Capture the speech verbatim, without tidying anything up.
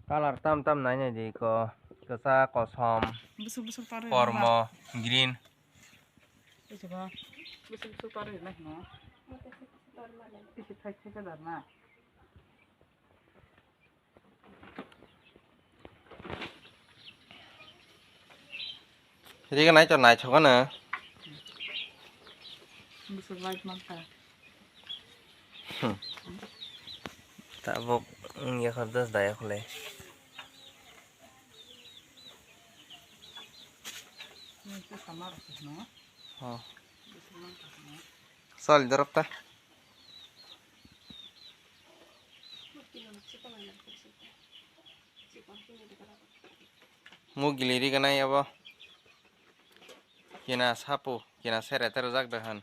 Colour tam tam nai nai di ko, kwchak, kosom, bwswk bwswk parwi kormo, green. Bwswk bwswk parwi lai no. Bisi thai thai ka dar na. Riga nai to nai thok ano. Bwswk light man ta. Hmm. Tabuk wngya kho dos daya khole. Nai to samar no. Oh. Bwswk man ta no. Sal dorok ta. Mugili riganai abo. Kina sapu, kina sere tere jak de han.